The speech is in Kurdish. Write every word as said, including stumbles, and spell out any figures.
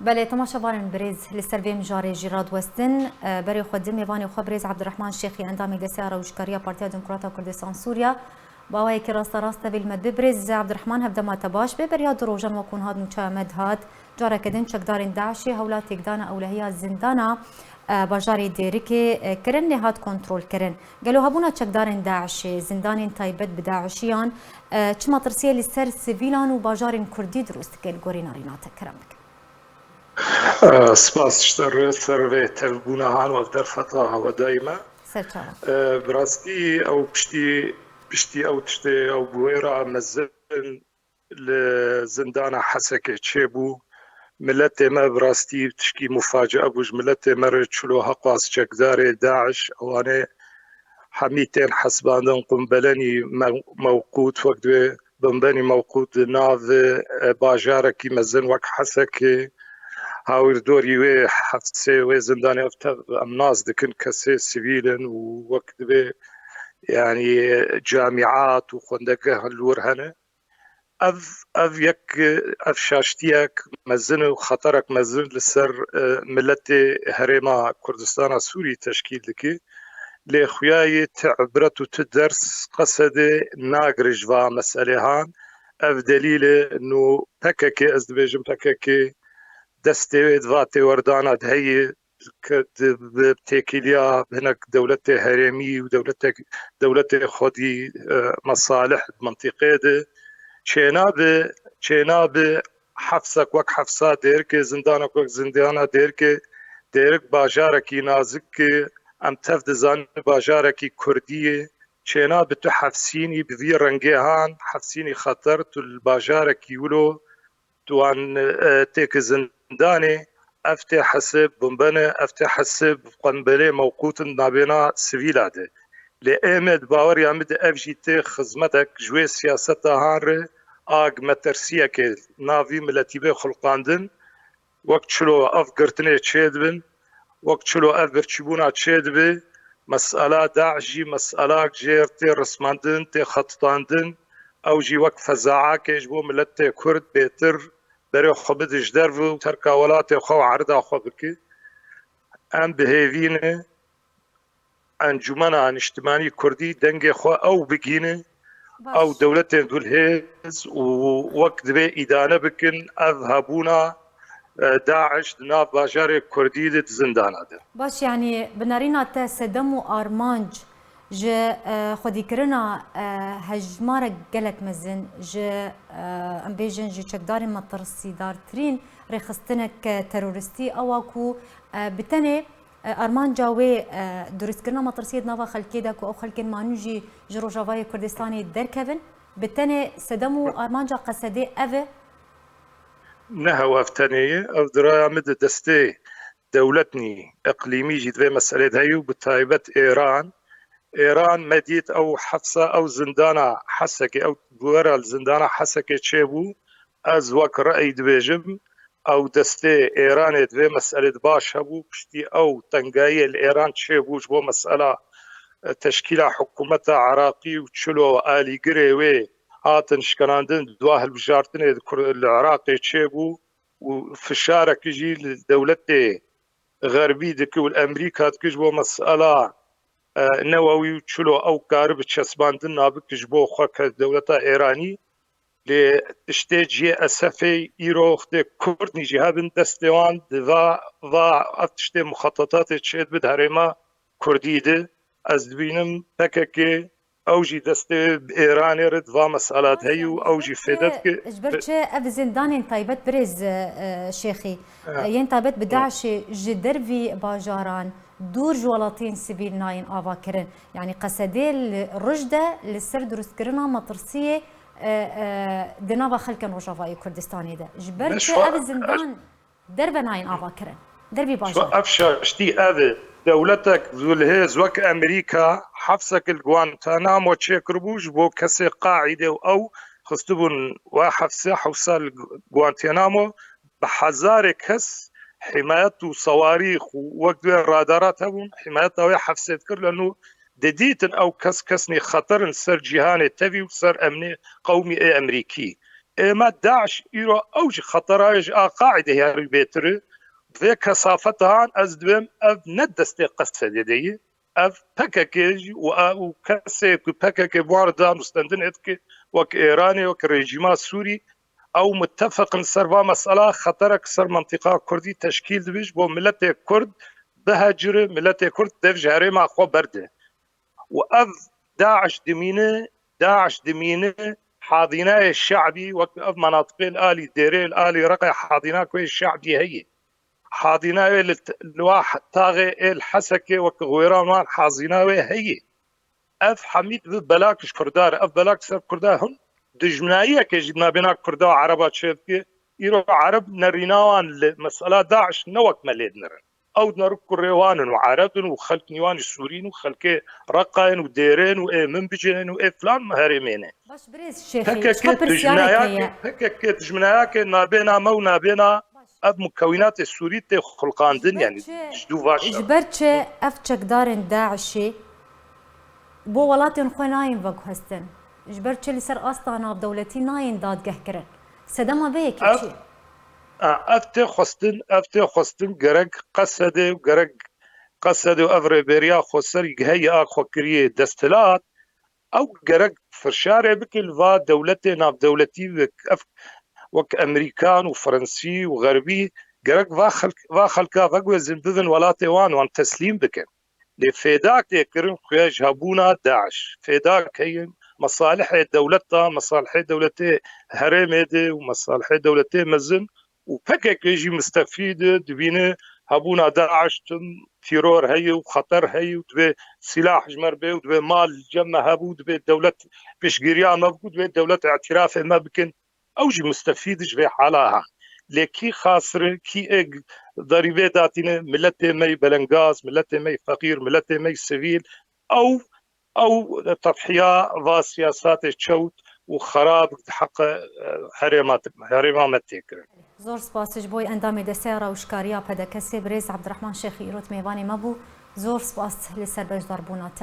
Belê, temaşevanên birêz, li ser vê mijarê jî radiwestin. E, berê xwe di mêvanê xwe birêz Abdurrahman Şêxî, endamê Desteya Rewşkariya Partiya Demokrata Kurdistan Sûriya, bi awayekî rasterast tevî li me dibe. Birêz Abdurrahman, hevdema te baş be. Beriya du rojan wekû niha nûçeya me dihat, careke din çekdarên DAIŞê hewla têkdana ewlehiya zindana, e, bajarê Dêrikê, e, kirin, lê hat kontrolkirin. Gelo hebûna çekdarên DAIŞê, zindanên taybet bi DAIŞiyan, e, çi metirsiyê li ser sivîlan û bajarên Kurdî dirust dike li gorî nerîna te? Kerem bike. E, spas ji te re ser vê tevbûna han û ev derfeta hewedayî me. Serçava. E, bi rastî ew piştî, piştî ew tiştê ew bi wê re mezin li zindana Hesekê çêbû. Miletê me bi rastî tişkî mufacia bû ji miletê me re, çilo heqas çekdarê DAIŞ, ewanê hemî tên hesibandin qumbelenî me-, mewqût, wek divê bimbenî mewqût di nav, e, bajarekî mezin wek Hesekê. Hawirdorî wê hefsê wê zindanê ev tev em nas dikin, kesê sivîl in û wek divê, yanî, camîat û xwendegeh li wir hene. Ev, ev yek, ev şaştiyek mezin û xeterek mezin li ser, e, miletê Herêma Kurdistana Sûrî teşkîl dike. Lê xuya yê ti ibret û ti ders Qesedê nagire ji va meselê han. Ev delîl e, nû P K K, ez dibêjim P K K, destê wê di va têwerdana de heye, ke di, bi têkiliya hinek dewletê herêmî û dewletek, dewletê xwedî, e, mesalih di mintîqê de çênabe, çênabe hefsek wek hefsa Dêrikê, zindanek wek zindana Dêrikê. Dêrik bajarekî nazik e, em tev dizanin bajarekî kurdî ye. Çênabe tu hefsînî bi vî rengê han, hefsînî xeter, tu li bajarekî wilo tu wan, e, têke zindanê, ev tê hesib bimbe ne, ev tê hesib qembelê mewqût in nabêna sivîla de. Lê ê me di baweriya min de ev jî tê xizmetek ji wê siyaseta han re, a gi metirsiyekê nav vî miletî bê xulqandin, wek çilo ev girtinê çêdibin, wek çilo ev birçîbûna çêdibe, mesela DAIŞ jî meselak jêr tê rismandin, tê xetitandin, ew jî wek fezaakê ji bo miletê Kurd bêtir berê xwe bide ji derve û terka welatê xwe û erda xwe bike. Em bi hêvî ne Encûmena Niştimanî Kurdî dengê xwe ew bigihîne, Baş. ew dewletên dulhêz û wek divê îdane bikin, ev hebûna, e, DAIŞ di nav bajarê Kurdî de di zindana de. Baş, yanî bi nerîna te sedem û armanc ji, e, xwedîkirina, e, hejmarek gelek mezin, ji, e, em bêjin ji çekdarên metirsîdartirîn rêxistinek, e, terorîstî, ew a ku, e, bi tenê, e, armanca wê, e, durustkirina metirsiyê di nava xelkê de ku ew xelkên manû jî ji Rojavayê Kurdistanê derkevin, bi tenê sedem û armanca Qesedê ev e? Ne hew ev tenê ye. Ev di raya min de destê dewletnî, iqlîmî jî di vê meselê de heye û bi taybet Êran. Êran me dît ew hefsa, ew zindana Hesekê, ew bûyera li zindana Hesekê çêbû. Ez wek re'y dibêjim, ew destê Êranê di vê meselê de baş hebû. Piştî ew tengayiyê li Êran çêbû ji bo mesela, e, teşkîla hikûmeta Iraqî û çilo alîgirê wê hatin şikenandin, di dua hilbijartinê di Kur-, li Iraqê çêbû û fişarekî jî li dewletê Xerbî dike û li Emerîka dike ji bo mesela, e, newewî û çilo ew karibe çesbandin nabike ji bo xwe ke dewleta Êranî. Lê tiştê cihê Esefê îro wextê Kurdnî jî hebin destê wan di va, va ev tiştê muxetetatê çêdibe di herêma Kurdî de. Ez dibînim P K K ew jî destê bi Êranê re di va mesela de heye û ew jî fêde dike. Ji ber çi ev zindanên taybet birêz, e, Şêxî, e, yên taybet bi DAIŞê ji dervî bajaran dûr ji welatiyên sivîl nayên avakirin? Yanî Qesedê li roj de li ser durustkirina metirsiyê, e, e, di nava xelkên Rojavayê Kurdistanê de. Ji ber çi ev zindan derve nayên avakirin? Dervî bajar. Ev şaştî ev e. Dewletek zûlhêz wek Emerîka hefsek li Guantanamo çêkiribû ji bo kesê Qaîde û ew xistibûn we hefsê hewsa li Guantanamo bi hezarê kes himayet û sewarîx û wek divê radarat hebûn, himayeta wê hefsê dikir, leno didîtin ew kes kesnî xeter in ser cîhanê tevî û ser emnê qewmî ê Emerîkî. Ême DAIŞ îro ew jî xetera ye ji a Qaîdê herî bêtir e. Bi vê kesafeta han ez dibêm ev ne destê Qesedê de ye. Ev P K K jî û ew kesê ku P K K bi wan re dan û stendinê dike, wek Êranê, wek rejîma Sûrî, ew mutefeq in ser va mesela, xeterek ser mentiqa Kurdî teşkîl dibe ji bo miletê Kurd bihecire, miletê Kurd dev ji herêma xwe berde. Û ev DAIŞ dimîne, DAIŞ dimîne hazînayê şe'bî, wek ev menatiqê li alî Dêrê, li alî Reqê hazîna ku yê şe'bî heye. Hazîna wê li, li wa taxê ê li Hesekê wek xwêran wan hazîna wê heye. Ev hemî dibe belak ji Kurda re. Ev belak ser Kurda him dijminayiyeke jî di nabêna Kurda û Ereba çêdike. Îro Ereb nerîna wan li mesela DAIŞ ne wek me lê dinirin. Ew dinerin kurê wan in û Ereb in û xelk nîwan jî Sûrî in û xelkê Reqayên û Dêrên û ê Minbicên û ê filan herêmê ne. Baş birêz Şêxî, çiqa P K K pirsyarek dijminayake, heye. P K K dijminayake nabêna me û nabêna ev mukewînatê Sûrî tê xulqandin, yanî ji dû vaş. Ji ber çi ev çekdarên DAIŞê bo welatên xwe nayên veguhestin? Ji ber çi li ser asta navdewletî nayên dadgehkirin? Sedema vê yekê çi ye? A, ev tê xwestin, ev tê xwestin gerek Qesedê û gerek Qesedê û ev rêberiya xweser heye a xwekiriyê desthilat, ew gerek firşarê bike li va dewletê navdewletî wek ev, wek Emerîkan û Fransî û Xerbî, gerek va xelk, va xelka veguhezin, bibin welatê wan, wan teslîm bikin. Lê fêda tê kirin xuya ji hebûna DAIŞ. Fêda heye mesalihê dewleta, mesalihê dewletê herêmê de û mesalihê dewletê mezin û P K K jî mistefîd e, dibîne hebûna DAIŞ tim tîror heye û xeter heye û divê sîlah ji me re bê û divê mal li cem me hebû, divê dewlet piştgiriya me bikû, divê dewlet îtirafê me bikin. Ew jî mistefîd ji vê hala ha. Lê kî xasir e, kî ê derîvê datîne, miletê me yê belengaz, miletê me yê feqîr, miletê me yê sivîl, ew, ew tedhiya va siyasatê çewt û xerab di heqe, e, herêma, herêma me tê kirin. Zor spas ji bo endamê Desteya Rawişkariya P D K S birêz Abdurrahman Şêxî îrot mêvanê me bû. Zor spas li ser beşdarbûna te.